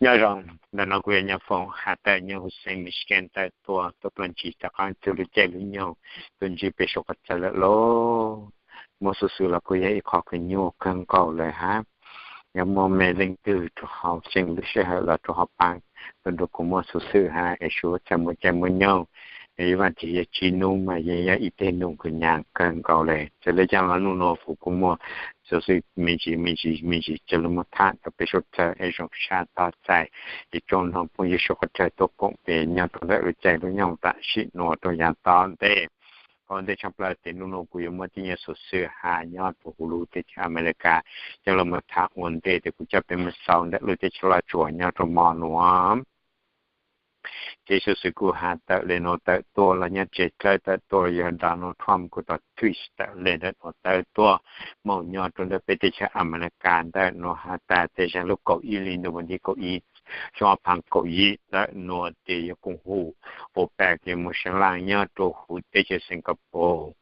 Nyob zoo, ntawm no kuv yog Nyob Foom has tawm nyob huv xeev Michigan tawm tuaj, tuaj plaub ntsis rov qab txug lub caij lub nyoog tuaj ntsib peb suav qhov chaw lawm lauj. Muaj xuv xwm los kuj yog ib qho kws nyuaj kawg nkaus lawm hab. Yog muaj me leej twg rua hauv xeev lub sij hawm los rua hauv paab tuaj nrug kuv muaj xuv xwm hab es suav txhaj muaj caij muaj nyoog, ib vaaj tsis yog tsib nub mas yeej yog ib teg nub kws nyaav kawg nkaus le. Txawm le caag los nub nua kuv kuj muaj xuv xwm me ntsis me ntsis me ntsis ca le muab tham rua peb suav dlawg es zoo sab tog txais, es tsoom mloog phooj ywg suav qhov chaw tuaj koom peb nyob rua ntawm lub caij lub nyoog tam sim nuav rua yav tom ntej. Ua ntej tshaj plaws tes nub nua kuv yuav muab tib nyuag xuv xwm has nyob rua huv lub teb chaws Amelikas, ca le muab tham ua ntej tes kuv coj peb mus xauj ntawm lub teb chaws Los Tsuas nyob rua mo nuav. Ces xuv xwm kuv has tawm le nuav tawm tuaj los nyob tseg dlawb tawm tuaj los yog Donald Trump kuj tau tweet tawm le ntawm nuav tawm tuaj moog nyob rua ntawm peb teb chaws Amelikas ntawm nuav has tas tej zag lub kaum ib hli ntuj vas thib kaum ib xyoo ob phav kaum yim ntawm nuav tes yuav koom hum OPEC tes moog sab laaj nyob rua huv teb chaws Singapore.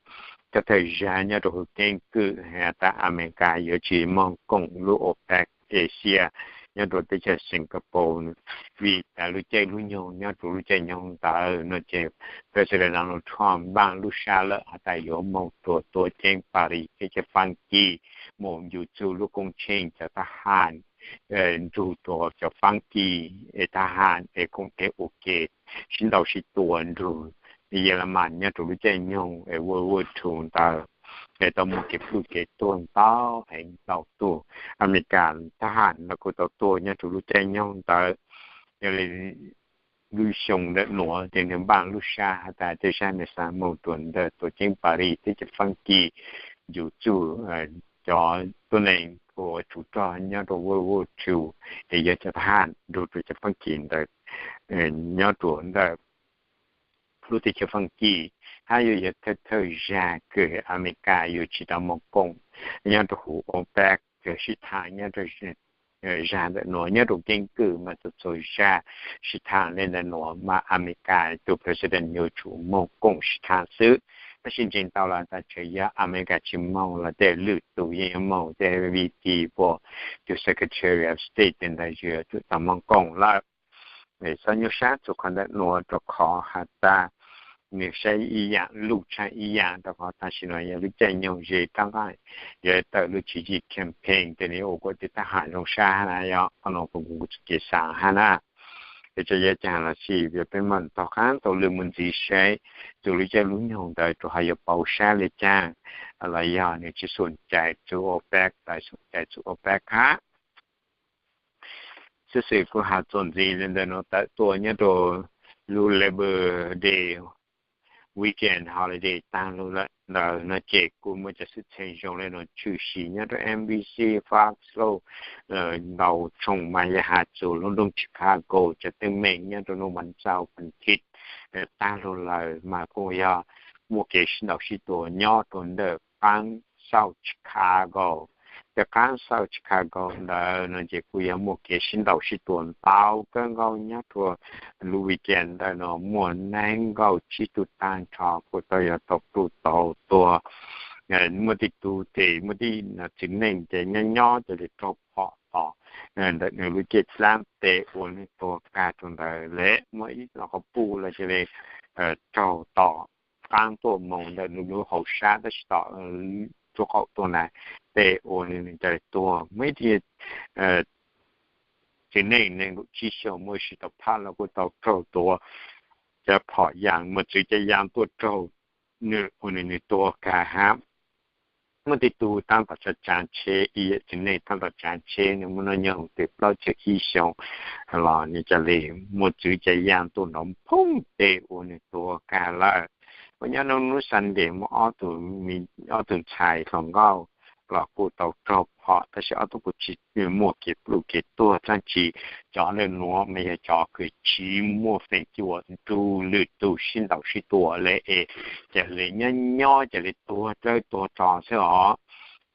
Thawj thawj zag nyob rua huv keeb kwm has tas Amelikas yuav tsi moog koom lub OPEC Asia nyob rua teb chaws Singapore, vim tas lub caij lub nyoog nyob rua lub caij nyoog ntawd no ces President Donald Trump npaaj lub sab lawm has tas yuav moog rua tuav ceeb Paris teb chaws Faab Kis, moog yug txug lub koob tsheej cov thab ham nrug rua cov Faab Kis es thab ham es koom tes ua ke sib ntaus sib tua nrug Yelemas nyob rua lub caij nyoog es World War Two ntawd, es tau muaj kev pluj kev tuag ntau heev ntau tug. Amelikas thab ham los kuj tau tuag nyob rua lub caij nyoog ntawd. Yog le lub xyoo ntawm nuav tes nwg npaaj lub sab has tas tej zag nwg xaav moog rua ntawm tuav ceeb Paris teb chaws Faab Kis, yug txug cov tuab neeg uas tsov rog nyob rua World War Two, es yog cov thab ham nrug rua cov Faab Kis ntawd nyob rua ntawm lub teb chaws Faab Kis, hab yuav yog thawj thawj zag kws Amelikas yuav tsi tau moog koom nyob rua huv OPEC sib thaam nyob rua zag ntawm nuav. Nyob rua keeb kwm mas txhua txhua zag sib thaam le ntawm nuav mas Amelikas tug President yuav tsum moog koom sib thaam xwb. Tab sis ntseeg tau los tas tseem yog Amelikas tsi moog los tej lwm tug yeej yuav moog, tej V P puas tug Secretary of State tej ntawd yuav tsum tau moog koom lawm. Xob nyuaj sab txug qhov ntawm nuav rua qhov has tas nwg saib ib yaam luj tshaaj ib yaam rua qhov tam sim nuav yog lub caij nyoog ze rab nqaaj yuav tawm lub tswv yim campaign tes nwg ua kuas tej thab ham zoo sab hab na, yog qhov nuav kuv kuv txuj kev xaav hab na. Es tsi yog caag los xij yog peb mam taug qaab taug lwm mus ntxiv saib txug lub caij lub nyoog ntawd rua ho yuav pauv sab le caag, los yog nwg tsi xum cai txug OPEC los xum cai txug OPEC hab. Xuv xwm kuv has txuas ntxiv le ntawm nuav tawm tuaj nyob rua lub Labor Day weekend holiday taag lug lawm ntawd no ces kuj muaj cov xwm txheej zoo le nuav tshwm sim nyob rua N B C, Fox News ntau tshooj mas yog has txug lub nroog Chicago cov teeb meem nyob rua nub vas xaum vas thiv taag lug lawm mas kuj yog muaj kev sib ntaus sib tua nyob rua ntawm qaab xauj Chicago. Tej qaab xauj Chicago ntawd no ces kuj yog muaj kev sib ntaus sib tua ntau kawg nkaus nyob rua lub weekend ntawm no muaj nees nkaum tsib tug taag nrho kuj tau yog tau pluj tau tuag. Muaj tej tug tes muaj tej txiv neej ces nyob nyob cia li raug phom tom ntawm nwg lub cev dlaab tes ua nwg tuag kag rua ntawd le. Muaj ib los qhov puj los cia li raug tom qaab tuaj moog ntawm nwg lub hauv sab tab sis tom lub qaum tuaj na, tes ua nwg ca le tuag. Muaj ib tug txiv neej neeg nkaum tsib xyoos muaj ib sim tau phaj los kuj tau raug tuav cov phom yaa, muaj txwv cov yaa tuaj raug nwg ua nwg tuag kag hab. Muaj tej tug taab tom tsaav tsheb, ib yam txiv neej taab tom tsaav tsheb nwg muaj nub nyoog tes plaub caug ib xyoos los nwg ca le muaj txwv cov yaa tuaj nrov phoob tes ua nwg tuag kag lawm. Kuj nyob nub nub Sunday muaj ob tug ntxhais hluas nkauj los kuj tau raug phom tab sis ob tug kuj tsi muaj kev pluj kev tuag dlaab tsi. Cov le nuav mas yog cov kws tsi muaj feem cua nrug lwm tug sib ntaus sib tua le es ca le nyob nyob ca le tuag dlawb tuag rog xwb os.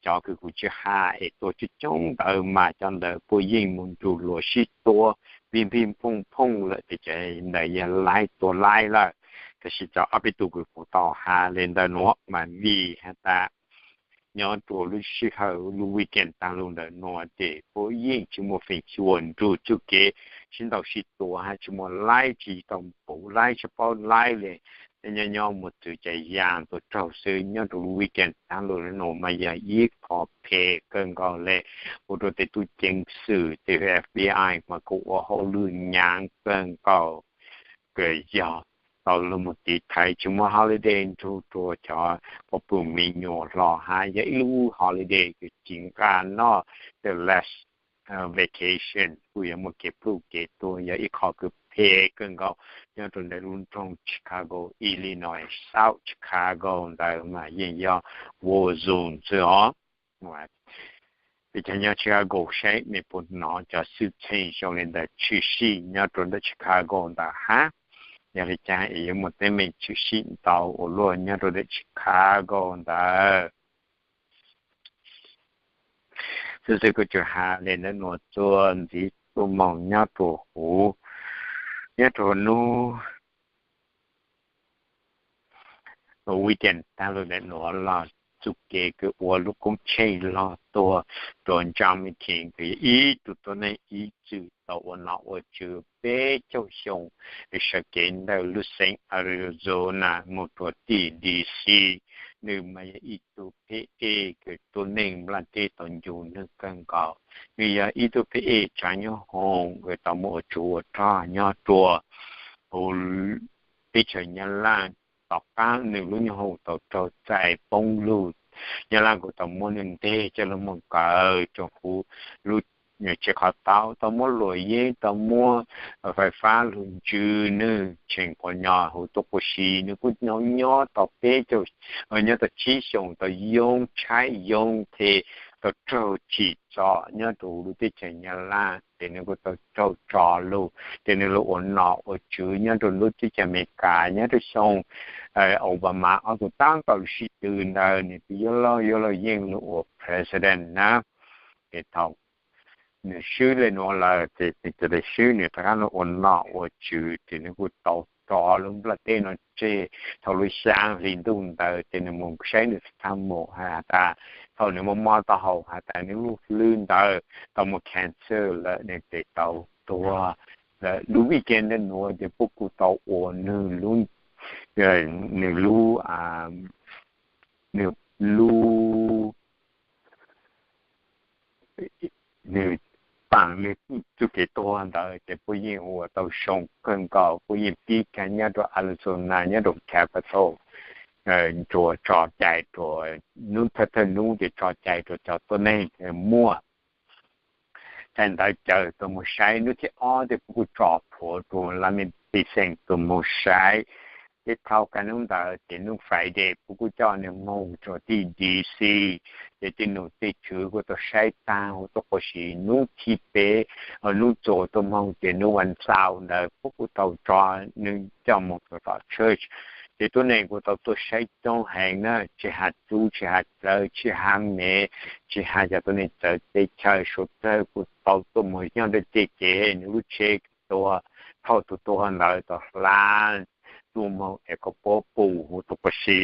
Cov kws kuv tsi has es tua coob coob ntawd mas cov ntawd puj yeej mus nrug luag sib tua pig pig phooj phooj lawm tes cov ntawd yog laib tua laib lawm. Tab sis cov ob peb tug kws kuv tau has le ntawm nuav mas vim has tas nyob rua lub sij hawm lub weekend taag lug ntawm nuav ces puab yeej tsi muaj feem xyuam nrug txuj kev sib ntaus sib tua hab tsi muaj laib tsi tau npuv laib tsi paub laib le. Nyob nyob muaj txwv ca yaam tuaj raug xwb. Nyob rua lub weekend taag lug nuav mas yog ib qho phem kawg nkaus le ua rua tej tub ceev xwm tej FBI mas kuj ua hauj lwm nyaav kawg nkaus, kws yog tau lug moog tiv thaiv tsi muaj holiday nrug rua cov poj pug me nyuam hlo hab yog ib lub holiday kws tsi nqaj noj, the less vacation kuj yog muaj kev pluj kev tuag, yog ib qho kws phem kawg nkaus nyob rua ntawm lub nroog Chicago, Illinois, South Chicago ntawd mas yeej yog war zone xwb os. Peb cov nyob Chicago saib mej puas nov cov xwm txheej zoo le ntawm tshwm sim nyob rua ntawm Chicago ntawd hab. Yog le caag es yuav muaj teeb meem tshwm sim ntau ua luaj nyob rua ntawm Chicago ntawd. Xib xwb kuj tsi has le ntawm nuav txuas ntxiv tuaj moog nyob rua huv, nyob rua hnub weekend taag lug ntawm nuav los txuj kev kws ua lub koob tsheej log tuag rua John McCain kws yog ib tug tuab neeg ib txwm tau ua nom ua tswv peb caug xyoo sawv kev ntawm lub xeev Arizona moog rua tim D.C. Nwg mas yog ib tug pheb ej kws tuab neeg nplaj teb tau ncu nwg kawg nkaus. Nwg yog ib tug pheb ej tsaav nyob hoom kws tau muaj ua tsov ua rog nyob rua huv teb chaws Nyab Laj. Tom qaab nwg lub nyob hoom tau raug txais poob lug, Nyab Laj kuj tau muab nwg nteg coj lug moog kawm rua huv lub tsev qhov tau, tau muab luam yeeb, tau muab fais fab lug ntsws nwg tsheej quas nyo huv tuab quas si. Nwg kuj nyob nyob tau peb caug, nyob tau tsib xyoos tau yoo tshaib yoo the, tau raug tsim txom nyob rua huv lub teb chaws Nyab Laj ces nwg kuj tau raug tso lug ces nwg lug ua nom ua tswv nyob rua lub teb chaws Amelikas nyob rua xyoo Obama ob tug taab tom lug sib tw ntawd nwg tub yuav luag yuav luag yeej lug ua president na. Ces thaum nwg swb le nuav lawm ces nwg ca le swb nwg rov qaab lug ua nom ua tswv ces nwg kuj tau tso lub nplaj teb no tseg. Thaum lub xyaa hli ntuj ntawd ces nwg moog saib nwg txhaj muj has tas, thaum nwg mob mob taub hau has tas nwg lub hlwb ntawd tau muaj cancer lawm nwg tes tau tuag lawm. Lub weekend ntawm nuav ces puab kuj tau ua nwg lub, nwg lub, nwg lub, nwg paam nwg txuj kev tuag ntawd ces puab yeej ua tau zoo kawg nkaus, puab yeej pib kag nyob rua Arizona nyob rua Capitol, ntsuas tso cai rua hnub thawj thawj hnub ces tso cai rua cov tuab neeg muaj. Thaum ntawd cawm tuaj moog saib, hnub thib ob ces puab kuj tso plhuav rua lub me pej xeem tuaj moog saib. Ces thaum kag hnub ntawd ces hnub Friday puab kuj coj nwg moog rua tim D.C. Ces tej nom tej tswv kuj tau saib taag huv tuab quas si. Hnub thib peb, hnub txuas tuaj moog ces hnub vas xaum ntawd puab kuj tau tso nwg coj moog rua tom church. Ces tuab neeg kuj tau tuaj saib coob heev na, tsi has tub tsi has plawv tsi has mev, tsi has cov tuab neeg txawv teb chaws suav dlawg kuj tau tuaj moog nyob ntawm tej kev, nwg lub tsheb tuag, thaum tug tuag ntawd tau hla tuaj moog es koj puab pum huv tuab quas si.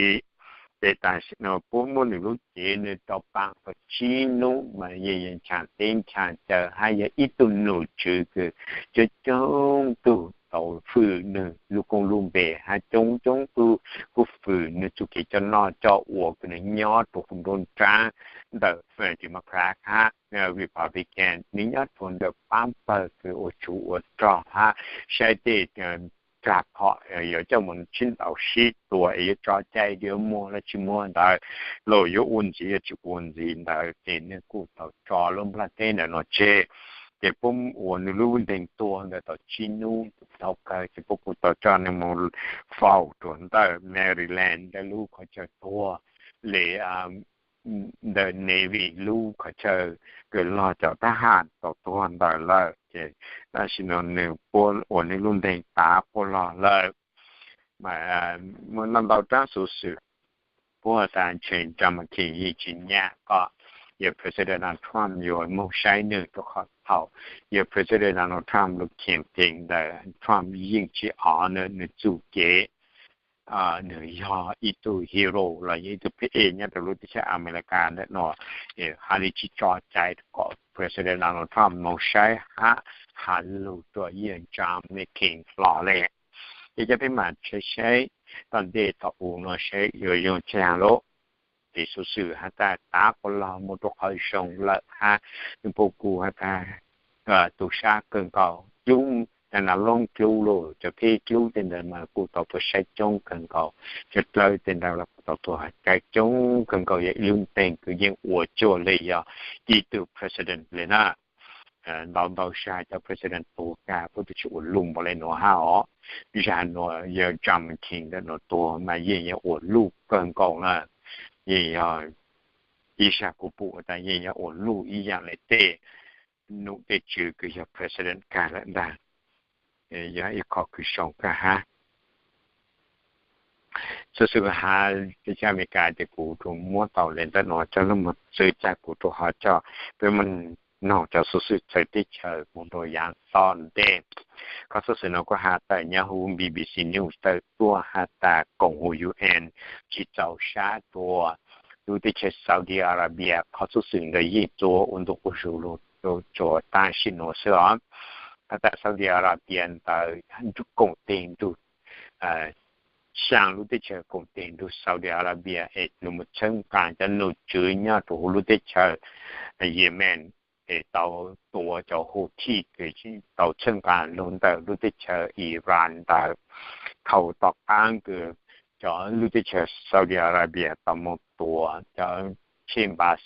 Ces tam sim no puab muab nwg lub cev nwg tau paam tau tsib nub mas yeej yog nchaag teb nchaag chaw hab yog ib tug nom tswv kws coob coob tug tau fwm nwg lub koob lub npe hab coob coob tug kuj fwm nwg txuj kev coj noj coj ua kws nwg nyob rua huv nruab nraab ntawm Democrat hab Republican. Nwg nyob rua ntawm paab pawg kws ua tsov ua rog hab saib tej tag phom yuav coj moog sib ntaus sib tua es yuav tso cai yuav muag los tsi muag ntawd, los yuav ua ntxiv yuav tsi ua ntxiv ntawd ces nwg kuj tau tso lub nplaj teb ntawm no tseg. Ces puab ua nwg lub nteeg tuag ntawd tau tsib nub tau kawg ces puab kuj tau coj nwg moog faus rua ntawm Maryland ntawm lub qhov chaw tuag le ntawm Navy lub qhov chaw kws lug cov thab ham tau tuag ntawd lawm ces tam sim no nwg puab ua nwg lub nteeg tav puab lug lawm. Muaj ntau ntau rab xuv xwm puab has tas ntshe John McCain yeej tsi nyam kom yawg President Donald Trump yuav moog saib nwg rua qhov thaum yawg President Donald Trump lug campaign ntawd Trump yeej tsi honor nwg txuj kev. nws yog ib tug hero los yog ib tug pheej nyob rau lub teb chaws Amelikas ntawm no, hais li tsis tso cai kom President Donald Trump mus saib hab has lug rua Ian John McCain hlo le. Ces cov peb mam saib saib tom ntej tom u no saib yuav zoo caag lawm. Ces xuv xwm has tas tav quas log mus rua qhov zoo lawm hab nws puab kuj has tas tu sab kawg nkaus, cub, nas loob cub lug, cov pheb cub tej ntawd mas kuj tau tuaj saib coob kawg nkaus, cov dlawb tej ntawd los kuj tau tuaj saib coob kawg nkaus, yog ib lub nteeg kws yeej ua cuag le yog ib tug president le na. Ntau ntau zag cov president tuag kag puab twb tsi ua luj npaum le nuav hab os. Zag nuav yog John McCain ntawm nuav tuag mas yeej yog ua luj kawg nkaus na. Yeej yog ib zag kuv pum tas yeej yog ua luj ib yaam le tej num tej tswv kws yog president kag lawm ntag. Yog ib qho kws zoo kag hab. Xuv xwm has teb chaws Amelikas ces kuv tsuas muab tau le ntawm nuav coj lug moog txhawb caj, kuv tsuas ho coj peb moog noog cov xuv xwm txawv teb chaws moog rua yaav tom ntej. Qhov xuv xwm no kuj has tawm nyob huv B B C News tawm tuaj has tas koom huv U N tsi txaus sab rua lub teb chaws Saudi Arabia. Qhov xuv xwm ntawd yeej tsuas ua ntu quas zug lug rua taag sim nuav xwb os. Has tas Saudi Arabia ntawd koom teg nrug, xyaa lub teb chaws koom teg nrug Saudi Arabia es nws mus txhawb nqaa cov nom tswv nyob rua huv lub teb chaws Yemen es tau tua cov Houthi, tau txhawb nqaa lug ntawm lub teb chaws Iran ntawd. Thaus tom qaab kws cov lub teb chaws Saudi Arabia tau moog tua cov cheb npas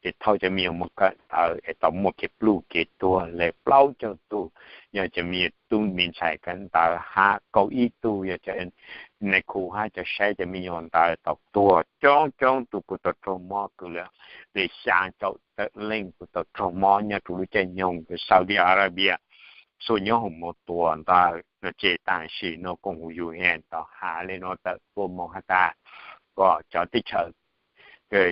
es thauj cov me nyuam moog kawm ntawv es tau muaj kev pluj kev tuag le plaub caug tug, yog cov me nyuam tub me ntxhais kawm ntawv hab kaum ib tug yog cov nais khu hab cov saib cov me nyuam ntawd tau tuag coob coob tug, kuj tau raug mob kws le xyaa caum tawm leej kuj tau raug mob nyob rua lub caij nyoog kws Saudi Arabia xuas nyob hoom moog tua ntawd no. Ces taam sim no koom huv U N tau has le nuav tawm tuaj moog has tas kom cov teb chaws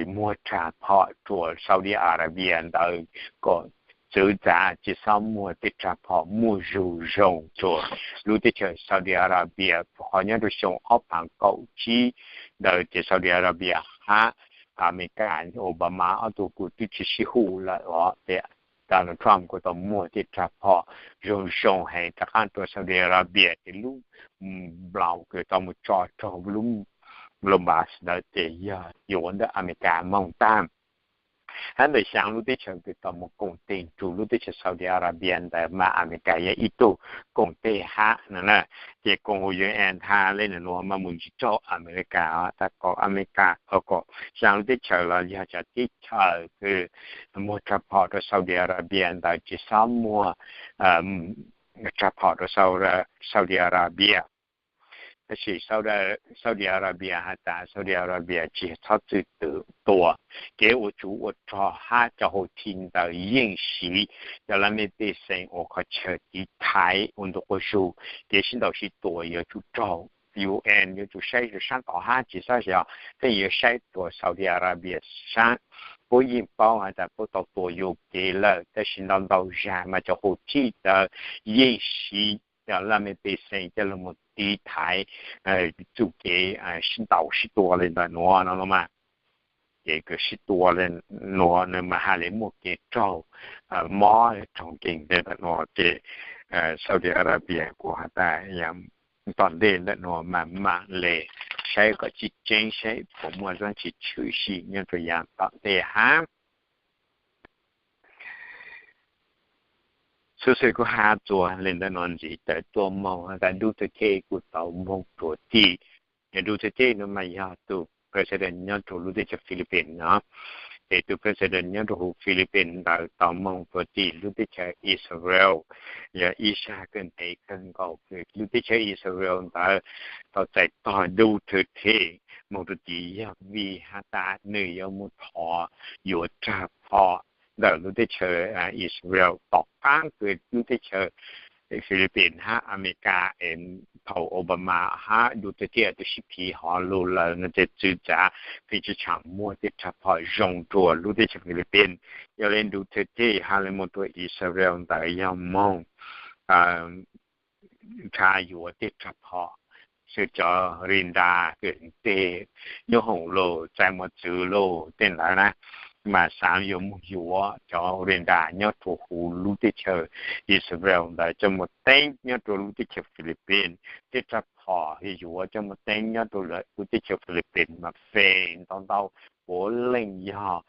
muag rag phom rua Saudi Arabia ntawd kom txwv txav tsi xob muag tej rag phom muaj zug zoo rua lub teb chaws Saudi Arabia, rua qhov nyob rua xyoo ob phav kaum tsib ntawd ces Saudi Arabia hab Amelikas Obama ob tug kuj twb tsi sib hum lawm os. Ces Donald Trump kuj tau muag tej rag phom zoo zoo heev rov qaab rua Saudi Arabia, ces lub nplaus kws tau mus tso raug lub nplaus npas ntawd ces yog yuav ntawm Amelikas moog tag. Hab ntawm xyaa lub teb chaws kws tau mus koom teg nrug lub teb chaws Saudi Arabia ntawd mas Amelikas yog ib tug koom teg hab no na. Ces koom huv U N has le nuav mas mus ntsis raug Amelikas, tas kom Amelikas, kom xyaa lub teb chaws los yog cov teb chaws kws muag rag phom rua Saudi Arabia ntawd tsi xob muag rag phom rua Saudi Arabia. Tab sis Saudi Arabia has tas Saudi Arabia tsi txhob txwm tua, kev ua tsuv ua rog hab cov Houthi ntawd yeej siv cov laj mej pej xeem ua qhov chaw tiv thaiv ua ntu quas zug. Kev sib ntaus sib tua yuav tsum raug U N yuav tsum saib rua saab tom hab tsi xob xyov, pheej yuav saib rua Saudi Arabia saab. Puab yeej paub has tas puab tau tua yuam kev lawm, tab sis ntau ntau zag mas cov Houthi ntawd yeej siv cov laj mej pej xeem coj lug mus tiv thaiv txuj kev sib ntaus sib tua le ntawm nuav no los mas. Ces kws sib tua le nuav nws mas has le muaj kev raug mob raug nkeeg le ntawm nuav. Ces Saudi Arabia kuj has tas tom ntej ntawm nuav mas maam le saib kom tseeb tseeb saib puas muaj dlaab tsi tshwm sim nyob rua yaam tom ntej hab. Xuv xwm kuv has txuas le ntawm nuav ntxiv tawm tuaj moog has tas Duterte kuj tau moog rua tim. Duterte nuav mas yog tug president nyob rua lub teb chaws Philippines no. Ces tug president nyob rua huv Philippines ntawd tau moog rua tim lub teb chaws Israel. Yog ib zag kawg ntev kawg nkaus kws lub teb chaws Israel ntawd tau txais tog Duterte moog rua tim yog vim has tas nws yuav mus thov yuav rag phom ntawm lub teb chaws Israel tom qaab kws lub teb chaws Philippines hab Amelikas es thaum Obama hab Duterte tub sib phiv hov lug lawm no ces txwv txav pheej tsi tshua muaj tej rag phom zoo rua lub teb chaws Philippines. Yog le Duterte has le moog rua Israel ntawd yog moog nrhav yuav tej rag phom sawv cov ri nra kws nteg nyoob hoom los txais mos txwv los tej ntawd na, mas xaav yuav moog yuav cov ri nra nyob rua huv lub teb chaws Israel ntawd coj moog teeb nyob rua lub teb chaws Philippines, tej raj phom yuav coj moog teeb nyob rua lub teb chaws Philippines mas feem ntau ntau puav leej yog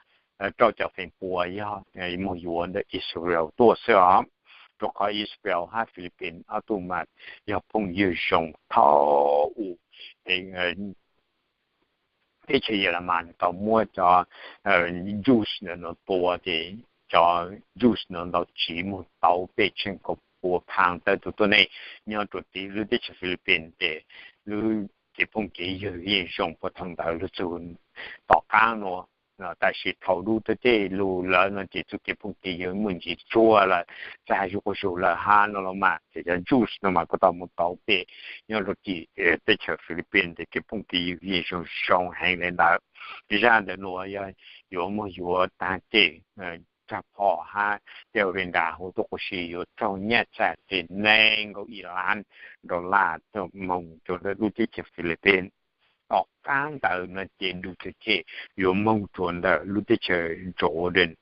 rau caum feem pua yog moog yuav ntawm Israel tuaj xwb os. Rua qhov Israel hab Philippines ob tug mas yog phooj ywg zoo thaum ub teb chaws Yelemas tau muab cov Jews ntawd no tua ces cov Jews ntawd ntau tsiv moog tau peb txheej kaum pua phav tawm tug tuab neeg nyob rua tim lub teb chaws Philippines ces lub kev phooj kev ywg yeej zoo puag thaum ntawd lug txug tom qaab nuav. Tab sis thaum lub teb chaws lug lawm no ces txuj kev phooj kev ywg muaj ntsis tsuag lawm, txaj zuj quas zug lawm hab no los mas ces cov Jews no mas kuj tau moog tau peb nyob rua tim teb chaws Philippines ces kev phooj kev ywg yeej zoo zoo heev le ntawd. Zaj ntawm nuav yog yuav moog yuav taag ceg raj phom hab tej ri nra huv tuaj quas si yuav raug nyaj txag teg nees nkaum ib lab dollar moog rua ntawm lub teb chaws Philippines. Tom qaab ntawd no ces Duterte yuav moog rua ntawm lub teb chaws Jordan.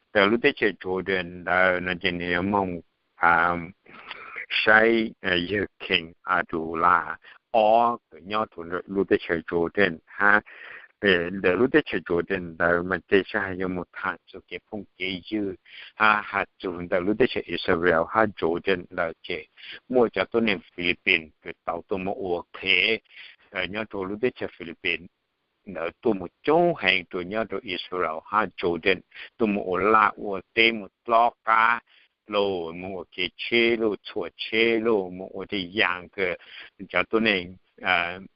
Ntawm lub teb chaws Jordan ntawd no ces nwg yuav moog saib yawg King Abdullah ob kws nyob rua lub teb chaws Jordan hab ntawm lub teb chaws Jordan ntawd mas tej zag yuav moog thaam txug kev phooj kev ywg hab has txug ntawm lub teb chaws Israel hab Jordan ntawd ces muaj cov tuab neeg Philippines kws tau tuaj moog ua qhev nyob rua lub teb chaws Philippines ntawd tuaj moog coob heev rua nyob rua Israel hab Jordan, tuaj moog ua laj ua teb, moog dlob qab lauj, moog ua kev tsheb lauj, txhuam tsheb lauj, moog ua tej yaam kws cov tuab neeg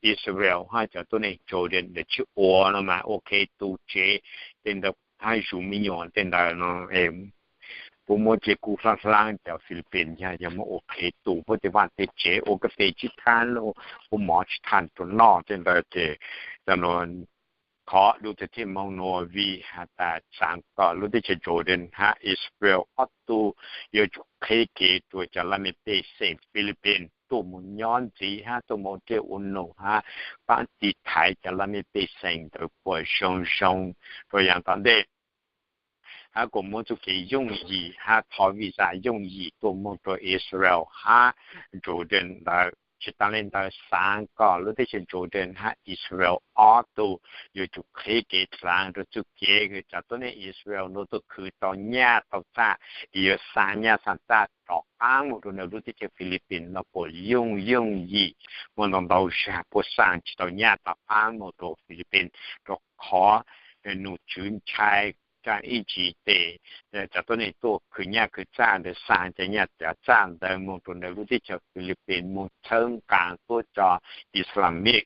Israel hab cov tuab neeg Jordan ntawd tsi ua no mas ua qhev tu tsev tej ntawd hab zuj me nyuam tej ntawd no. Puab muab tsev kub hlab hlab cov Philippines yog yog moog ua qhev tu puab tej vaaj tej tsev, ua kas fes tsi thaam lauj, ua mov tsi thaam rua noj tej ntawd ces qhov Duterte moog nuav vim has tas xaav kom lub teb chaws Jordan hab Israel ob tug yuav tsum qheb kev rua cov laj mej pej xeem Philippines tuaj moog nyob ntxiv hab tuaj moog ua dlej ua noog hab paab tiv thaiv cov laj mej pej xeem ntawd puas zoo zoo rua yaam tom ntej, hab kuas muab txuj kev yooj yim hab thov visa yooj yim tuaj moog rua Israel hab Jordan ntawd. Tsi taag le ntawd xaav kom lub teb chaws Jordan hab Israel ob tug yuav tsum qheb kev xaav rua txuj kev kws cov tuab neeg Israel nuav tuaj khwv tau nyaj tau txaj, yuav xa nyaj xa txaj rov qaab moog rua ntawm lub teb chaws Philippines no puas yooj yooj yim. Muaj ntau ntau zag puab xa tsi tau nyaj rov qaab moog rua Philippines rua qhov num tswv ntshai ib ntsis tes cov tuab neeg tuaj khwv nyaj khwv txaj ntawd xa cov nyaj cov txaj ntawd moog rua ntawm lub teb chaws Philippines moog txhawb nqaa tuab cov Islamic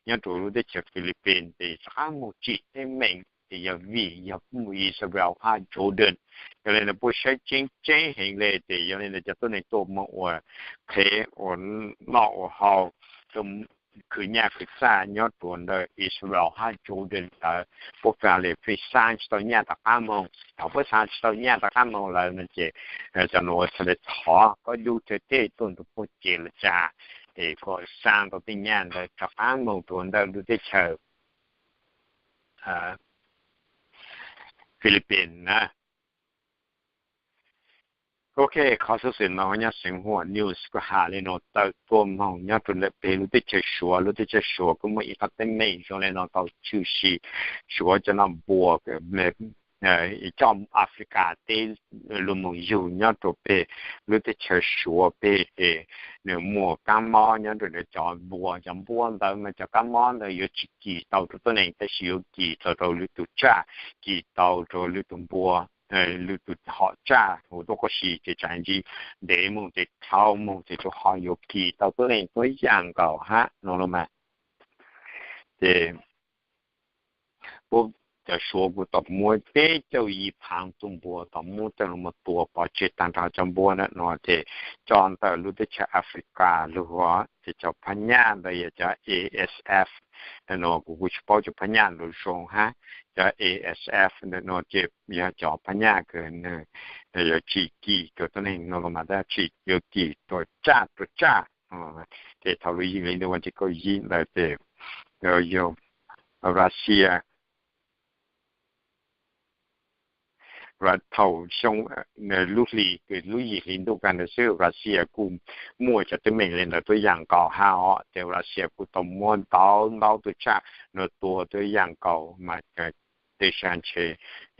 nyob rua lub teb chaws Philippines tes rov qaab moog tsim teeb meem tes yog vim yog Israel hab Jordan. Yog le ntawd puab saib tseeb tseeb heev le tes yog le ntawd cov tuab neeg tuaj moog ua qhev ua noj ua haus khwv nyaj khwv txaj nyob rua ntawm Israel hab Jordan ntawd puab kag le pheej xa tsi tau nyaj rov qaab moog. Thaum puab xa tsi tau nyaj rov qaab moog lawm no ces cov nuav txhad le thov kom Duterte tuaj nrug puab ceg le caag es kom xa tau tej nyaj ntawd rov qaab moog rua ntawm lub teb chaws Philippines na. Ok, qhov xov xwm no nyob Xeev Huam News kuv has le nuav tawm tuaj moog nyob rua ntawm peg lub teb chaws Suav. Lub teb chaws Suav kuj muaj ib qhov teeb meem zoo le nuav tau tshwm sim, Suav cov nom npua coj Africa teb lug moog yug nyob rua peg lub teb chaws Suav peg es nws muaj kaab mob nyob rua nws cov npua. Cov npua ntawd mas cov kaab mob ntawd yuav tsi kis tau rua tuab neeg tab sis yuav kis tau rua lwm tus tsaj, kis tau rua lwm tus npua, lwm tus hom tsaj huv tuab quab si ces tsaam ntsib ntev moog ces dhau moog ces tsuas ho yuav kis tau tuab neeg tuab yaam nkaus hab no los mas. Ces puab cov Suav kuj tau muab peb caug yim phaav tug npua tau muab coj lug moog tua pov tseg taag nrho. Cov npua ntawm nuav ces coj ntawm lub teb chaws Africa lug, ces cov phab nyaj ntawd yog cov A S F. Nuav kuv kuj tsi paub cov phab nyaj ntawd zoo hab. Cov A S F ntawm nuav ces yog cov phab nyaj kws nws yuav tsi kis rua tuab neeg no los mas tab sis yuav kis rua tsaj rua tsaj. Ces thaum lub yim hli ntuj vas thib kaum yim ntawd ces yog Russia, thaum xyoo, lub hli, lub yim hli ntuj kag ntawd xwb Russia kuj muaj cov teeb meem li ntawd tuaj yam nkaus hab os. Ces Russia kuj tau muab ntau ntau tus tshaj no tua tuaj yam nkaus mas tej sab ntshe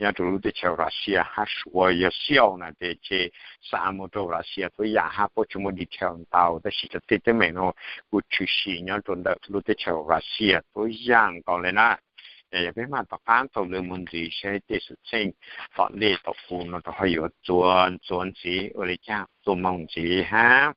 nyob rau lub teb chaws Russia hab Suav yog Xiauj na ces ntshe xa mus rau Russia tuaj yam hab puab tsis muaj detail ntau tab sis cov tej teeb meem no kuj tshwm sim nyob rau ntawm lub teb chaws Russia tuaj yam nkaus li na. Yog peb mam tom qab taug lw mus ntxiv saib tej xwm txheej tom ntej tom kuv no rau ho yuav txuas ntxuav ntxiv ua li cas tuaj moog ntxiv hab.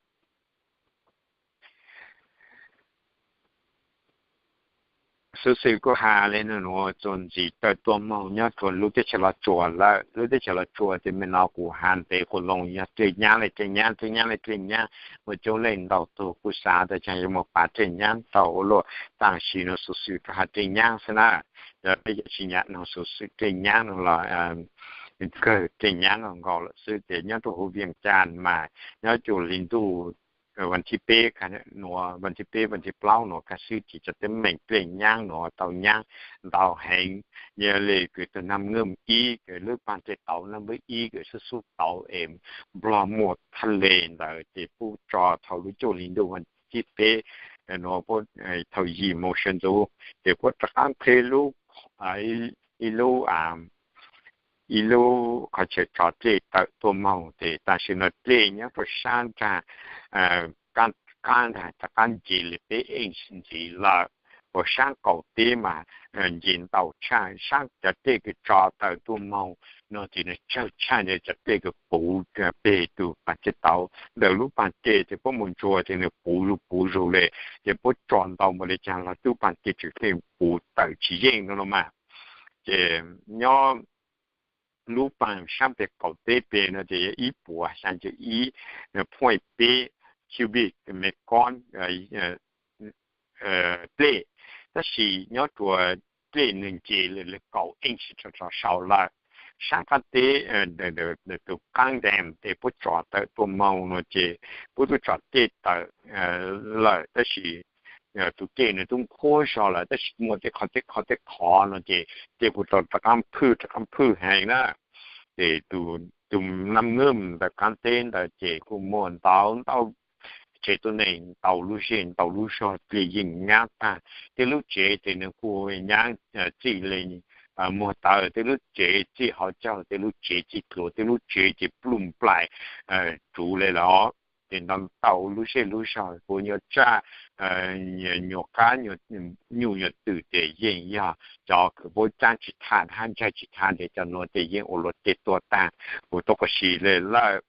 Xuv xwm kuv has le nuav txuas ntxiv tawm tuaj moog nyob rua lub teb chaws Los Tsuas lawm. Lub teb chaws Los Tsuas ces me no kuv has ntev quas loo yog dlej nyaab le dlej nyaab, dlej nyaab le dlej nyaab, muaj coob leej ntau tug kuj xav tas caag yuav moog pav dlej nyaab tau ua luaj, tam sim no xuv xwm rua has dlej nyaab xwb na. Yog peb yuav tsis nyam noog xuv xwm dlej nyaab no los kawg dlej nyaab nkaus lawm xwb ces nyob rua huv Vias Cas mas nyob rua hli ntuj vas thib peb, nuav vas thib peb vas thib plaub nuav kag xwb ces cov teeb meem dlej nyaab nuav tau nyaab ntau heev. Yog le kws tug Nam Ngam ib kws lub paag dlej tauv Nam Ngam ib kws xub xub tauv es nplog muaj thaj le ntawd ces puab tso thaum lub cuaj hli ntuj vas thib peb nuav puab thaum yim moos sawv ntxuv ces puab rov qab qheb lub, ib lub ib lub qhov chaw tso dlej tawm tuaj moog ces tam sim no dlej nyob rua sab nraag qaab nraag rov qab nce le peb inch ntxiv lawm. Ua saab qaum teb mas nce ntau tshaj, saab cov dlej kws tso tawm tuaj moog no ces nwg tsawg tshaj cov dlej kws puv peg tug paag dlej tauv ntawm lub paag dlej ces puab mus ntsuas ces nwg puv zug puv zug le, ces puab tso ntau npaum le caag los tub paag dlej tseem puv tawm tsis yeej no los mas. Ces nyob lub paag saab peg qaum teb peg no ces yog ib puas xyaa caum ib point peb cubic mev koob dlej, tab sis nyob rua dlej nwg nce le kaum inch rov sau lawm. Saab qaab teb tug qaab dam tes puab tso tawm tuaj moog no ces puab tub tso dlej tawm lawm tab sis tug dlej nwg tub nqhuab zog lawm tab sis muaj tej qhov tej qhov tej qhov no ces dlej kuj tau rov qaab phwj rov qaab phwj heev na. Ces tug Nam Ngam ntawm qaab teb ntawd ces kuj muaj ntau ntau tsev tuab neeg ntau lub zej ntau lub zog dlej yeej nyaab taag. Tej lub tsev ces nwg kuj nyaab txij le muag tawv, tej lub tsev txij hauv caug, tej lub tsev txij dluav, tej lub tsev ces pluj nplaim tsuv le lawm. Ces ntau ntau lub zej lub zog kuj nyuaj tsaj, nyuag qab nyuj nyuag twm ces yeej yog cov kws puab caab tsis thaj hab ntsaig tsis thaj tes cov nuav ces yeej ua luag tej tuag taag kuj tuab quas si le lawm.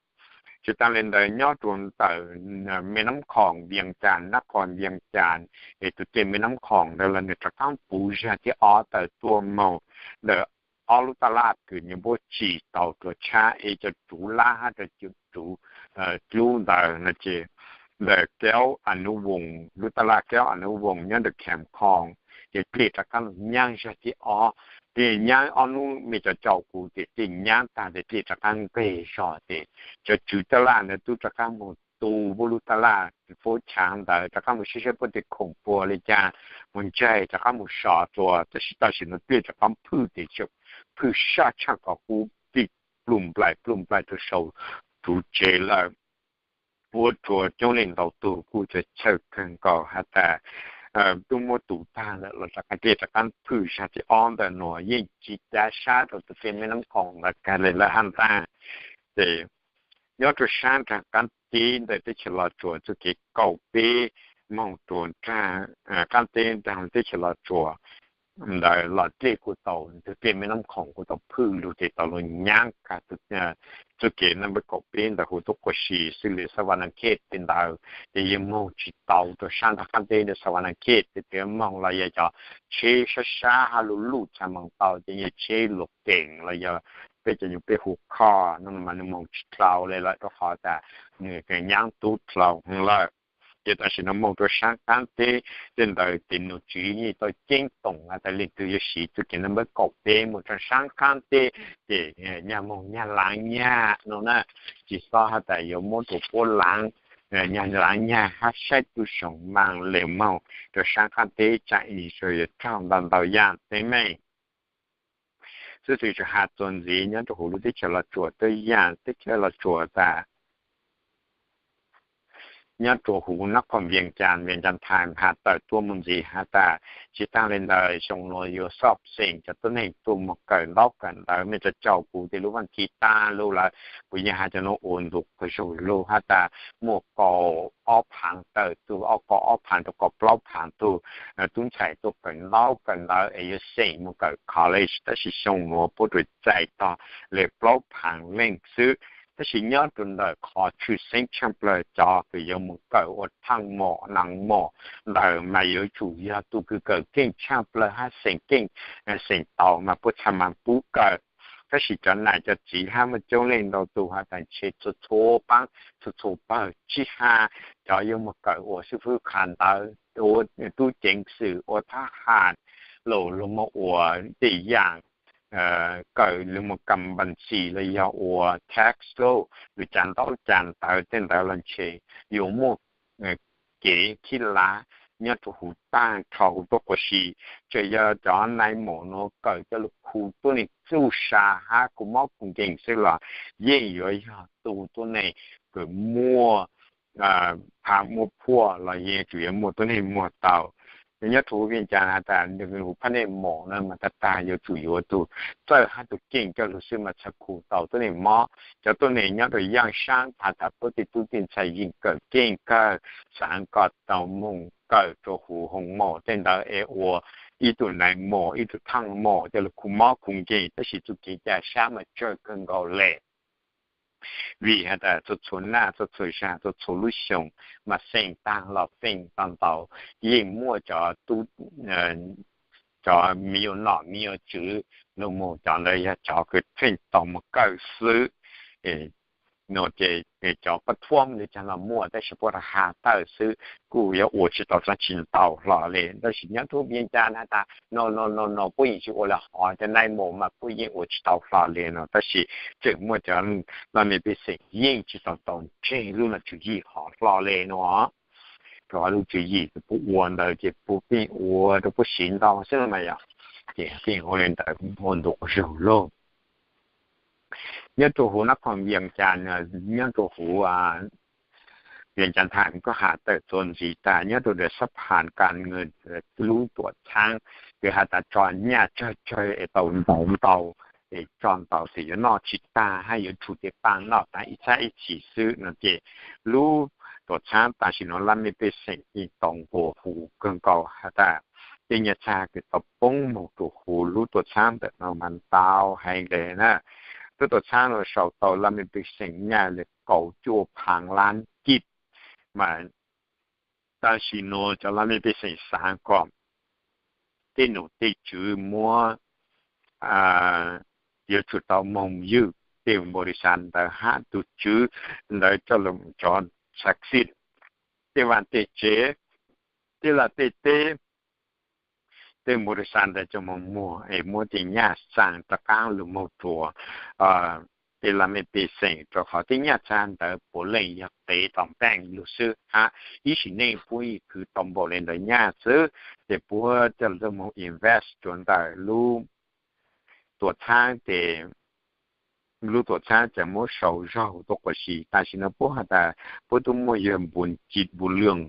Tsis taag le ntawd nyob rua ntawm Me Nab Khoom Vias Cas, Nab Khoom Vias Cas es tug dlej Me Nab Khoom ntawd los nwg rov qaab puv zag thib ob tawm tuaj moog ntawm ob lub taj laj kws nyuas puab tsim tau rua tshab es cov tsuv lab hab cov tsuv dlub ntawd no ces ntawm Kev Anub Voos, lub taj laj Kev Anub Voos nyob ntawm Kham Khoom ces dlej rov qaab nyaab zag thib ob. Dlej nyaab ob nub me cov caum kuv ces dlej nyaab taag tes dlej rov qaab nqeg zog tes cov tswv taj laj ntawd tub rov qaab moog tu puab lub taj laj, puab chaav ntawd rov qaab moog sib saib puab tej khoom puag le caag, moog ntsaig rov qaab moog so rua, tab sis tam sim no dlej rov qaab phwj tes phwj sab tshaj kom kub dlej pluj nplaim pluj nplaim rua sau tsuv tsev lawm. Ua rua coob leej ntau tug kuj txhawj kawg nkaus has tas tub muab tu taag lawm los rov qaab dlej rov qaab phwj zag thib ob ntawm nuav yeej tsis cav sab rua tug dlej Me Nab Khoom ntawd kag le lawm hab ntaag. Ces nyob rua saab nraag qaab teb ntawm teb chaws Los Tsuas txuj kev kaum peb moog rua nraag qaab teb nraag teb chaws Los Tsuas ntawd los dlej kuj tau, tug dlej Me Nab Khoom kuj tau phwj lug tes tau lug nyaab kag txuj kev nab npawb kaum peb ntawd huv tuab quas si xwb le Xavanakhet tej ntawd ces yeej moog tsis tau rua saab nraag qaab teb ntawm Xavanakhet tes, tes moog los yog cov tsheb sab sab hab luj luj txhaj moog tau ces yog tsheb luas keem los yog peb cov nyuas peb hu khoj no mas nwg moog tsis dlau le lawm rua qhov tas nwg nyaab tub dlau heev lawm. Ces tam sim no moog rua saab qaab teb tej ntawd tes nom tswv yeej tau ceeb toom has tas leej twg yuav siv txuj kev nab npawb kaum peb moog rua saab qaab teb ces nyag moog nyag laav nyag no na, tsis xob has tas yuav muab rua puab laav nyag laav nyag hab saib tub xyoo maam le moog rua saab qaab teb tsaa ib zoo yuav raug ntau ntau yaam teb meej. Xib Xwm tsuas has txuas ntxiv nyob rua huv lub teb chaws Los Tsuas tub yaam teb chaws Los Tsuas tas nyob rua huv nab qhoom Vias Cas, Vias Cas Times has tawm tuaj moog ntxiv has tas tsi taag le ntawd xyoo nuav yuav xob xeem cov tuab neeg tuaj moog kawm ntaub kawm ntawv. Mej cov caum kuv tej lub vaaj kib taag lug lawm, kuv yeej has cov nuav ua ntu qub zug lug has tas muaj kaum ob phaav tawm tug, kaum ob phaav rua kaum plaub phaav tug tub ntxhais tuaj kawm ntaub kawm ntawv es yuav xeem moog kawm college, tab sis xyoo nuav puab rua txais tog le plaub phaav leej xwb. Tab sis nyob rua ntawm qhov tshwj xeeb tshaaj plawg cov kws yuav moog kawm ua thaaj mom naag mom ntawd mas yuav tsum yog tug kws kawm keej tshaaj plawg hab xeem keej, xeem tau mas puab txhaj maam pub kawm. Tab sis cov nam cov txiv hab muaj coob leej ntau tug has tas ntshe txhua txhua paab txhua txhua pawg tsib hab cov yuav moog kawm ua xib fwb qha ntawv, ua tub ceev xwm, ua thab ham, lug lug moog ua tej yaam kawm lug moog kam npas txis los yog ua tax lug, lug ca ntaub ca ntawv tej ntawd los ntshe yuav muaj kev khib lav nyob rua huv taag nrho huv tuab qub si. Tseem yog cov nai mom nuav kawm coj lug khu tuab neeg txuj sa hab khu mob khu nkeeg xwb los yeej yuav yog tug tuab neeg kws muaj pha muaj phuaj los yeej tsum yuav muaj tuab neeg muag tau. Nyob rua huv Vias Cas has tas huv phab ntej mom na mas tag tag yuav tsum yuav tug txawj hab tug keej coj lug xwb mas txhad khu tau tuab neeg mob. Cov tuab neeg nyob rua yaaj saab has tas puab tej tub tej ntxhais yeej kawm keej kawg, xaav kom tau moog kawm rua huv hoos maum tej ntawd es ua ib tug nai mom ib tug thaaj mom coj lug khu mob khu nkeeg, tab sis txuj kev ca sab mas tsawg kawg nkaus le. Vim has tas txhua txhua naj txhua txhua zag txhua txhua lub xyoo mas xeem taag los feem tau ntau, yeej muaj cov tub, cov me nyuam nom me nyuam tswv lug moog, cov ntawd yog cov kws pheej tau moog kawm xwb. Nuav ces cov pab thuam le caag los muaj tab sis puab has tawm xwb kuj yuav ua tsi tau dlaab tsi ntau hlo le. Tab sis nyob rua Vias Cas has tas no no no no puab yeej tsi ua le hov, cov nai mom mas puab yeej ua tsi tau hlo le no, tab sis tseem muaj cov laj mej pej xeem yeej tsi tau tau ntseg lub nom tswv yim hov hlo le no. Rua lub tswv yim kws puab ua ntawd ces puab pheej ua rua puab siv ntau xwb mas yog, ces pheej ua le ntawd ua ntu quas zug lug. Nyob rua huv nab qhoom Vias Cas, nyob rua huv Vias Cas Times kuj has tawm txuas ntxiv tas nyob rua ntawm xab phas kas nwg lub tuam txhaab kws has tas tso nyaj tsawg tsawg es tau ntau ntau, es tso ntau tes yuav noj tsi tag hab yuav tshum tej paaj noj taag ib txhab ib chim xwb no ces lub tuam txhaab tam sim nuav laj mej pej xeem yeej tau nqua hu kawg nkaus has tas tej nyaj txag kws tau poob moog rua huv lub tuam txhaab ntawm no mas ntau heev le na. Lub tuam txhaab no sau tau laj mej pej xeem nyaj le kaum cuaj phaav lab kij, mas tam sim nuav cov laj mej pej xeem xaav kom tej nom tej tswv muab, yuav tsum tau moog ywg tej npaum li xav ntawd hab tug tswv ntawd coj lug cov xav xij tej vaaj tej tsev, tej laj tej teb, tej npaum li xav ntawd coj moog muag es muab tej nyaj txag rov qaab lug moog rua tej laj mej pej xeem, rua qhov tej nyaj txag ntawd puav leej yog tev tom bank lug xwb hab ib sim neej puab yeej khwv tau npaum le ntawd nyaj xwb, ces puab coj lug moog invest rua ntawm lub tuam txhaab tes lub tuam txhaab tseem muab sau zaug tuaj quas si. Tam sim no puab has tas puab tub muaj yawg npu ci npu lwm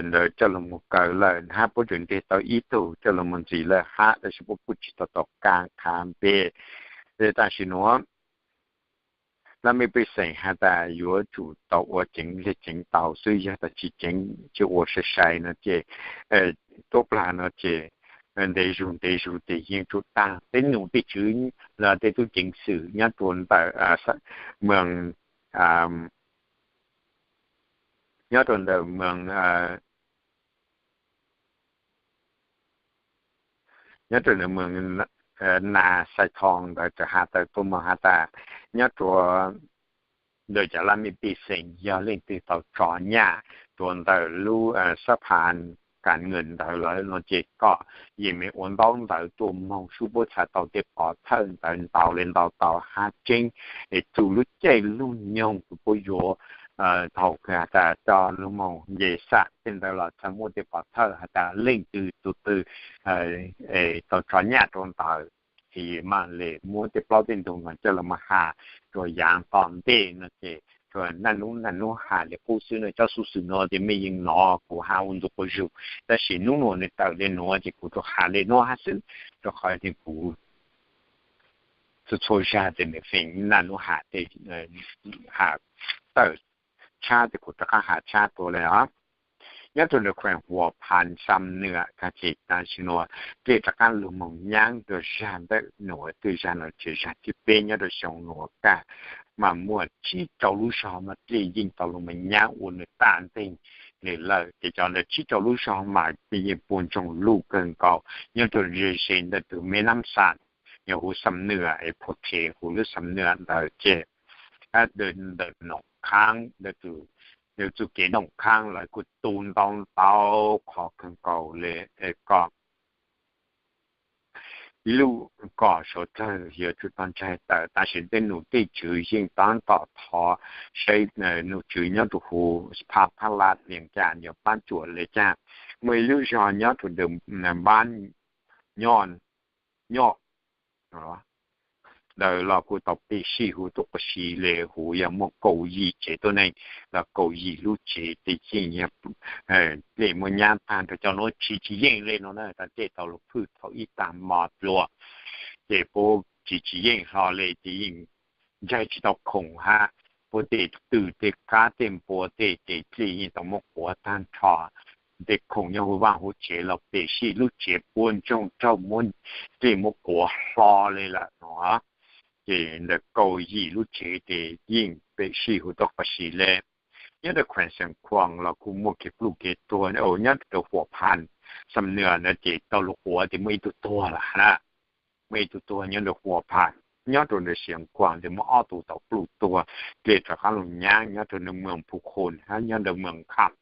ntawd coj lug moog kawm lawm hab puab tseem ntes tau ib tug coj lug moog ntxiv lawm hab, tab sis puab kuj tsi tau tau kaa qha npe. Tam sim nuav laj mej pej xeem has tas yuav tsum tau ua ceev le ceev tau xwb, yog tas tsi ceev tsi ua sai sai no ces tuab plag no ces ntev zug ntev zug ces yeej tsum taag. Tej nom tej tswv los tej tub ceev xwm nyob rua ntawm moos, nyob rua ntawm moos, nyob rua ntawm moos Nas Xais Thoo ntawd txawm has tawm tuaj moog has tas nyob rua ntawm cov laj mej pej xeem yog leej twg tau tso nyaj rua ntawm lub xab phas kas nwg ntawd lawm no ces kom yeej meem ua ntaub ntawv tuaj moog sub puab txhad tau tej pov thawj ntawd ntau le ntau tau hab tseeb es txug lub caij lub nyoog kws puab yuav thaum has tas cov lug moog nce xam tej ntawd los txhaj muaj tej pov thawj has tas leej twg tug twg tau tso nyaj rua ntawd, ces mam le muab tej plaub tej ntug no coj lug moog has rua yaav tom ntej no ces tsuas naj nub naj nub has le qub xwb no. Cov xuv xwm no ces mej yeej nov kuv has ua ntu quas zug, tab sis nub nuav nwg tawm le nuav ces kuv tsuas has le nuav hab xwb, rua qhov kuv txhua txhua zag ces nwg feem naj nub has, has tawm tshab ces kuv rov qaab has tshab tuab le os. Nyob rua nws khueem Huas Phas Xam Nwam kag ces tam sim nuav dlej rov qaab lug moog nyaab rua zag ntawm nuav, twb zag nuav ces zag thib peb nyob rua xyoo nuav kag, mas muaj tsib rau lub zog mas dlej yeej tau lug moog nyaab ua nws tam nteg le lawm. Ces cov ntawd tsib rau lub zog mas dlej yeej puag ntsoog lug kawg nkaus nyob rua ze ze ntawm tug Meb Nab Xam, yog huv Xam Nwam es Phuv Qhev huv lub Xam Nwam ntawd ces ntawm Noom Khaab, ntawm txuj kev Noom Khaab lawv kuj tu ntau ntau qhov kawg nkaus le kom ib lub kom suav dlawg yuav tsum tau ntsaig tawm. Tam sim tej num tej tswv yeej taab tom thov saib num tswv nyob rua huv Pha Phab Lab Lias Cas yuav paab tsuam le caag. Muaj ib lub zog nyob rua npaab nyob ntawd los kuj tau peb sij huv tuaj quas si le huv yog muaj kaum yim tsev tuab neeg los kaum yim lub tsev ces yeej yog dlej muaj nyaab taag nrho cov nuav tsis tsis yeej le no na. Tag dlej tau lug phwj thaum ib tag mo dlua ces puab tsis tsis yeej hlo le ces yeej ntsaig tsis tau khoom hab puab tej tw tej kab tej npua tej ces dlej yeej tau muab quav taag nrho. Tej khoom nyob huv vaaj huv tsev los peb sij lub tsev puab ntsoog raug muab dlej muab quav hlo le lawm no. Ces ntawm kaum yim lub tsev ces yeej peb sij huv tuaj quas si le. Nyob rua khueem Xeev Khuam los kuj muaj kev pluj kev tuag nyob rua Huas Phas Xam Nwam na ces tau lug quav ces muaj ib tug tuag lawm na. Muaj ib tug tuag nyob rua Huas Phas, nyob rua nws Xeev Khuam ces muaj ob tug tau pluj tuag, dlej rov qaab lug nyaab nyob rua nws Moos Phu Khun hab nyob nws Moos Kham.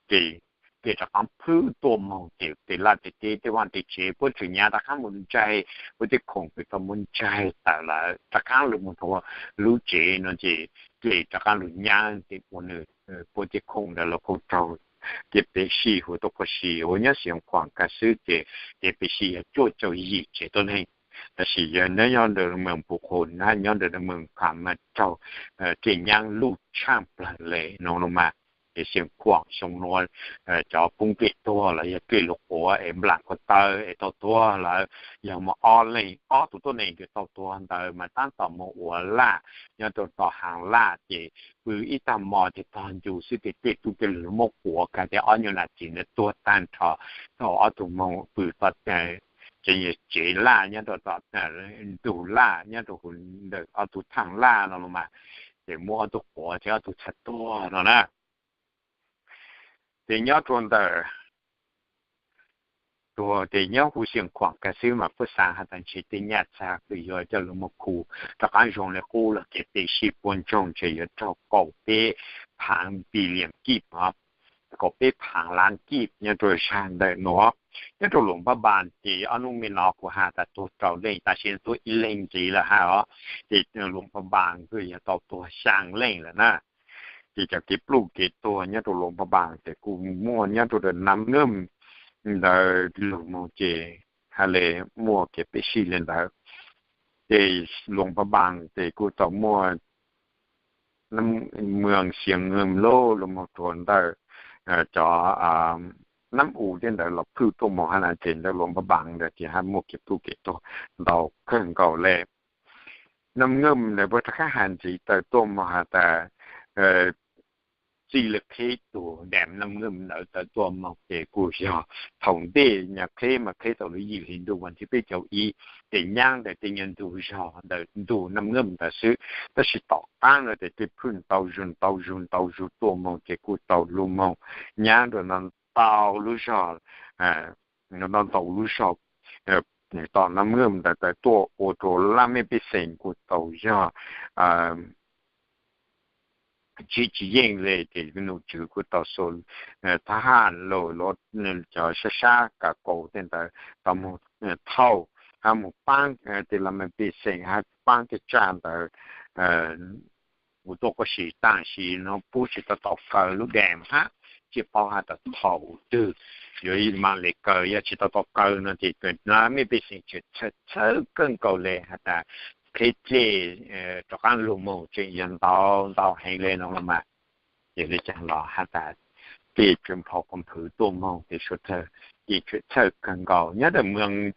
Ces dlej rov qaab phwj tuaj moog ces tej laj tej teb tej vaaj tej tsev puab tseem nyav rov qaab mus ntsaig, puab tej khoom kws tau muab ntsaig tawm lawm rov qaab lug moog rua lub tsev no ces dlej rov qaab lug nyaab ces ua nws puab tej khoom ntawd los kuj raug ces peb sij huv tuaj quas si. Uas nyob Xeev Khuam kag xwb ces, ces peb sij yog cuaj caum yim tsev tuab neeg. Tab sis yog nyob nyob ntawm Moos Phu Khun hab nyob ntawm Moos Kham mas raug dlej nyaab luj tshaaj plawg le no no mas. Ces Xeev Khuam xyoo nuav cov poob dlej tuag los yog dlej lug quav es nplaam ko taw es tau tuag lawm yog moog ob leeg, ob tug tuab neeg kws tau tuag ntawd mas taab tom moog ua laj nyob rua tom haav laj ces pw ib tag mo ces tog ncu xwb ces dlej tub dlej lug muab quav kag ces ob nyuas nam txiv ntawd tuag taag nrho. Thaum ob tug moog pw tom tsev laj nyob rua tom ntug laj nyob rua huv ntawm ob tug thaaj laj no los mas, ces muab ob tug quav ces ob tug txhad tuag no na. Ces nyob rua ntawm tuag ces nyob huv Xeev Khuam kag xwb mas puab xaav has tas ntshe tej nyaj txag kws yuav coj lug moog khu rov qaab zoo le qub los ces peb sij puab ntsoog ntshe yuav raug kaum peb phaav billion kib, kaum peb phaav lab kib nyob rua zag ntawm nuav. Nyob rua Luam Pha Npaas ces ob nub me no kuv has tas tuag rau leej, tam sim tuag ib leeg ntxiv lawm hab os. Ces Luam Pha Npaas kuj yog tau tuag xyaa leej lawm na. Ces cov kev pluj kev tuag nyob rua Luam Pha Npaas ces kuj muaj nyob rua Nam Ngam ntawd lug moog ces hab le muaj kev peb sij le ntawd. Ces Luam Pha Npaas ces kuj tau muaj Moos Xiav Ngam lug moog rua ntawm cov Nam U tej ntawd los phwj tuaj moog hab na. Ces ntawm Luam Pha Npaas ntawd ces hab muaj kev pluj kev tuag ntau kawg nkaus le. Nam Ngam ntawd puab rov qab has ntxiv tawm tuaj moog has tas txij le qheb tug dam Nam Ngam ntawd tawm tuaj moog ces kuj yog thaum ntej nyag qheb mas qheb tau lub yim hli ntuj vas thib peb caug ib, ces nyaab ntawm tej nyuag ntug zog ntawm ntug Nam Ngam ntawd xwb. Tab sis tom qaab no ces tej phwj ntau zug ntau zug ntau zug tuaj moog ces kuj tau lug moog nyaab rua ntau lub zog, ntau lub zog tom Nam Ngam ntawd tawm tuaj ua rua laj mej pej xeem kuj tau yog tsis tsis yeej le. Ces num tswv kuj tau xu thab haj lug, cov sab sab kav kaus tej ntawd tau moog thauj hab moog paab tej laj mej pej xeem hab paab tej tsaj ntawd kuv tuaj kuj sim tam sim no pub tsis tau tau kaw lub dam hab, tsis paub has tas thaum twg yuav mam li kaw, yog tsis tau tau kaw no ces laj mej pej xeem tseem txhawj kawg nkaus le has tas qheb dlej rov qaab lug moog tseem yog ntau ntau heev le no mas, ces le caag los has tas dlej tsw nphau qhov nphwv tuaj moog ces suav dlawg ces tseem txhawj kawg nkaus. Nyob rau moos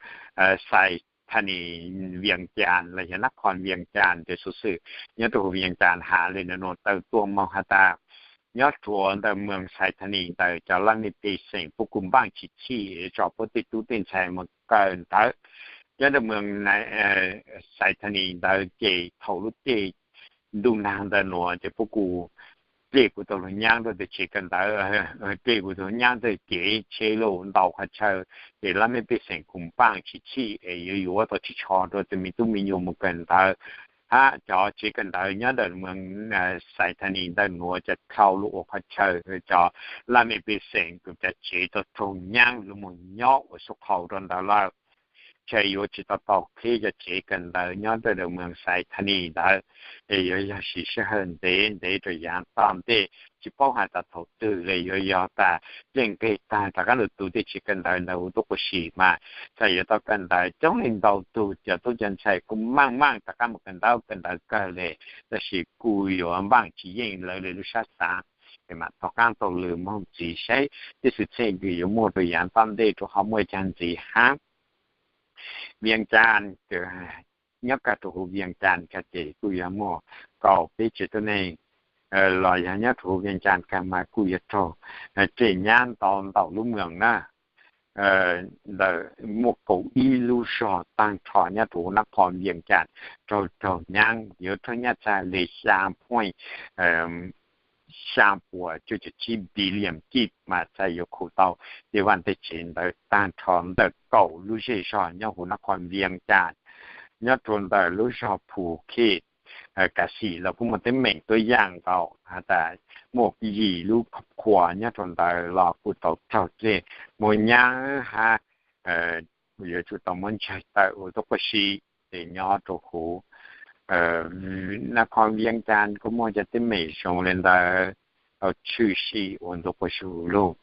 Xais Thas Nis, Vias Cas los yog nab qhos Vias Cas ces xuv xwm nyob rau huv Vias Cas has le nuav tawm tuaj moog has tas nyob rua ntawm moos Xais Thas Nis ntawd cov laj mej pej xeem puab kuj npaaj tsis txhij tso puab tej tub tej ntxhais moog kaw ntawv. Nyob rau moos Xais Thas Nis ntawd ces thaum lub caij ntuj nag ntawd nuav ces puab kuj dlej kuj tau lug nyaab rua tej tsev kawm ntawv, dlej kuj tau nyaab tej kev tsheb lug ntau qhov chaw, ces laj mej pej xeem kuj npaaj tsis txhij es yuav yuav tau tsis tsho rua tej me tub me nyuam moog kawm ntawv. Hab cov tsev kawm ntawv nyob ntawm moos Xais Thas Nis ntawm nuav ces dlhau lug ua qhov chaw cov laj mej pej xeem kuj cov tsev tau raug nyaab lug moog nyob ua sub qhau rua ntawd lawm. Ces yuav tsis tau tau qheb cov tsev kawm ntawv nyob rau ntawm moos Xais Thas Nis ntawd, es yuav yog siv sij hawm ntev ntev rua yaav tom ntej, tsis paub has tas thaum twg le yuav yog tas yeej nqeg taag rov qaab lug tu tej tsev kawm ntawv ntawd huv tuab quas sim mas txhaj yuav tau kawm ntawv coob leej ntau tug cov tub cov ntxhais kuj maaj maaj rov qaab moog kawm ntawv kawg le, tab sis kuj yuav npaaj tsis yeej lawv le lub sab xaav. Ces mam rov qaab taug lw moog ntxiv saib tej xwm txheej kws yuav muaj rua yaav tom ntej rua qhov muaj caag ntxiv hab. Vias Cas, nyob kag rua huv Vias Cas kag ces kuj yuav muaj kaum peb tsev tuab neeg los yog nyob rua huv Vias Cas kag mas kuj yuav raug dlej nyaab ntau ntau lub moos na. Ntawm muaj kaum ib lub zog taag nrho nyob rua huv nab qhos Vias Cas raug raug nyaab, yuav raug nyaab txag le xyaa point xyaa puas cuaj caum tsib billion kij mas txhaj yuav khu tau tej vaaj tej tsev ntawd taag nrho ntawm kaum lub zej zog nyob huv nab qhos Vias Cas. Nyob rua ntawm lub zog Phu Khej, Kas Xim los kuj muaj teeb meem tuab yaam nkaus has tas muaj yim lub qhuas nyob rua ntawd los kuj tau raug dlej muab nyaab hab yuav tsum tau muab ntsaig tawm huv tuab quas sim. Ces nyob rua huv nab qhos Vias Cas kuj muaj cov teeb meem zoo le ntawd tau tshwm sim ua ntu quas zug lug.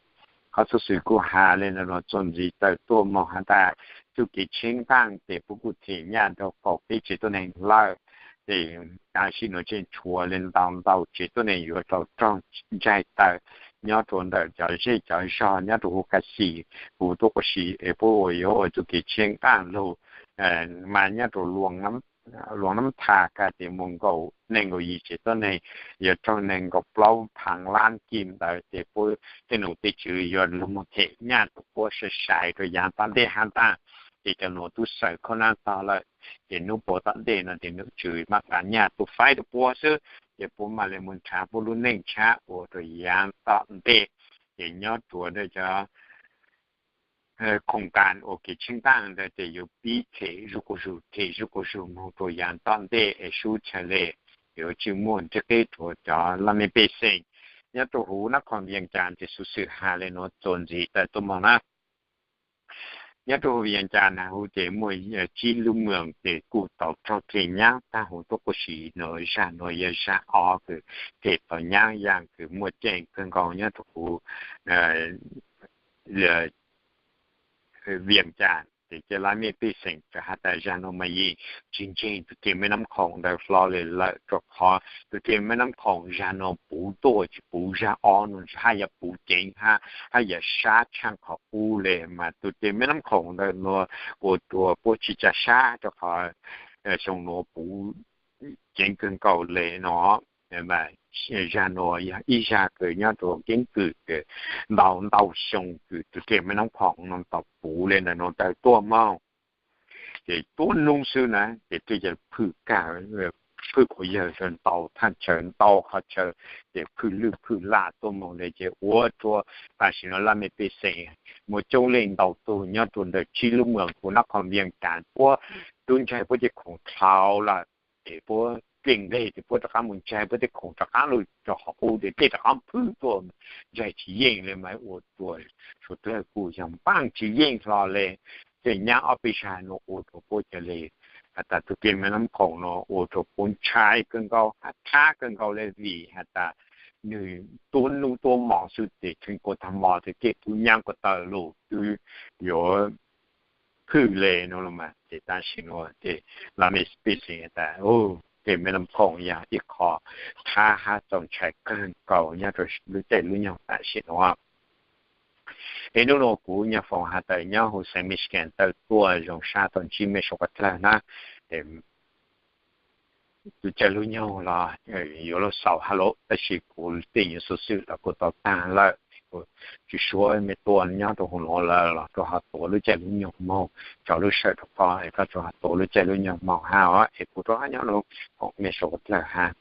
Qhov xuv xwm kuj has le nuav txuas ntxiv tawm tuaj moog has tas txuj kev tsheeb nqaaj ces puab kuj them nyaj rua kaum peb tsev tuab neeg lawm. Ces tam sim nuav tseem tshuav le ntau ntau tsev tuab neeg yuav tau raug ntsaig tawm nyob rua ntawm cov zej cov zog nyob rua huv Kas Xim, huv tuab quas sim es puab ua yuav ua txuj kev tsheeb nqaaj lug mas nyob rua Luas Nab Thas kag ces muaj nkaum neeg nkaum yim tsev tuab neeg yuav raug nees nkaum plaub phaav lab kij ntawd ces puab tej num tej tswv yuav lug moog them nyaj rua puab sai sai rua yaav tom ntej hab ntag. Ces cov nuav tub xaws khauj nab tog lawm, ces nub puag tom ntej no ces num tswv mam nqa nyaj tub faib rua puab xwb, ces puab mam le moog nrhav puab lub neej tshab ua rua yaav tom ntej. Ces nyob rua cov khoom kas ua kev tsheeb nqaaj ntawd ces yuav pib them zuj quas zug them zuj quas zug moog rua yaav tom ntej es sub chaw le yuav tsi muaj ntsib qeb rua cov laj mej pej xeem. Nyob rua huv nab qhos Vias Cas ces xuv xwm has le nuav txuas ntxiv tawm tuaj moog na. Nyob rua huv Vias Cas na huv ces muaj tsib lub moos ces kuj tau raug dlej nyaab taag huv tuab quas sim nuav. Zag nuav yog zag ob kws dlej tau nyaab yaam kws muaj ceem kawg nkaus nyob rua huv Vias Cas. Ces cov laj mej pej xeem has tas zag nuav mas yeej tsis ntseeg tus dlej Meb Nab Khoom ntawd hlo le lawm rua qhov tus dlej Meb Nab Khoom zag nuav puv tuaj tsis puv zag ob nuav hab yog puv ceev hab, hab yog sab tshaaj qhov qub le mas tus dlej Meb Nab Khoom ntawd nuav ua rua puab tsis tsa sab rua qhov xyoo nuav puv ceev kawg nkaus le no. Zag nuav yog ib zag kws nyob rua keeb kwm kws ntau ntau xyoo kws tus dlej Meb Nab Khoom nuav tau puv le ntawm nuav tawm tuaj moog. Ces tuab nub xwb na ces twb yog phwj kag, phwj quas yawg ntau thaaj chaw ntau qhov chaw, ces phwj lwj phwj laj tuaj moog le ces ua rua tam sim nuav laj mej pej xeem muaj coob leej ntau tug nyob rua ntawm tsib lub moos huv nab qhos Vias Cas puab tub ntsaig puab tej khoom dlhau lawm, ces puab dlej nqeg ces puab rov qaab moog ntsaig puab tej khoom rov qaab lug rua qhov qub ces dlej rov qaab phwj tuaj ntsaig tsis yeej le mas ua rua suav dlawg kuj yog npaaj tsis yeej hlo le. Tej nyaab ob peb zag nuav ua rua puab ca le has tas tus keg me lab khoom no ua rau kuv ntshai kawg nkaus, hab thab kawg nkaus le vim has tas nwg tuab nub tuab mos xwb tes kheev kua tag mo tes keg kub nyab kua taw lug twb yuav phwj le no los mas. Ces tam sim nuav ces lab mej pej xeem has tas keg me lab khoom yog ib qho thab hab txaus ntshai kawg nkaus nyob rau lub caij lub nyoog tam sim nuav. Es nub nuav kuv nyuas foom has tas nyob huv xeev Michigan tawm tuaj zoo sab tau ntsib mej suav qhov dlawg na, lub caij lub nyoog los yuav luag xaus hab los, tab sis kuv tej nyuas xov xwm los kuv tau taag lawm, kuv tsi suav mej tuaj nyob rau huv nuav lawm los rua ho tuav lub caij lub nyoog moog, tso lub sawm rau koj es koj rua ho tuav lub caij lub nyoog moog hab os, es kuv rua hab nyob nuav foom mej suav qhov dlawg hab.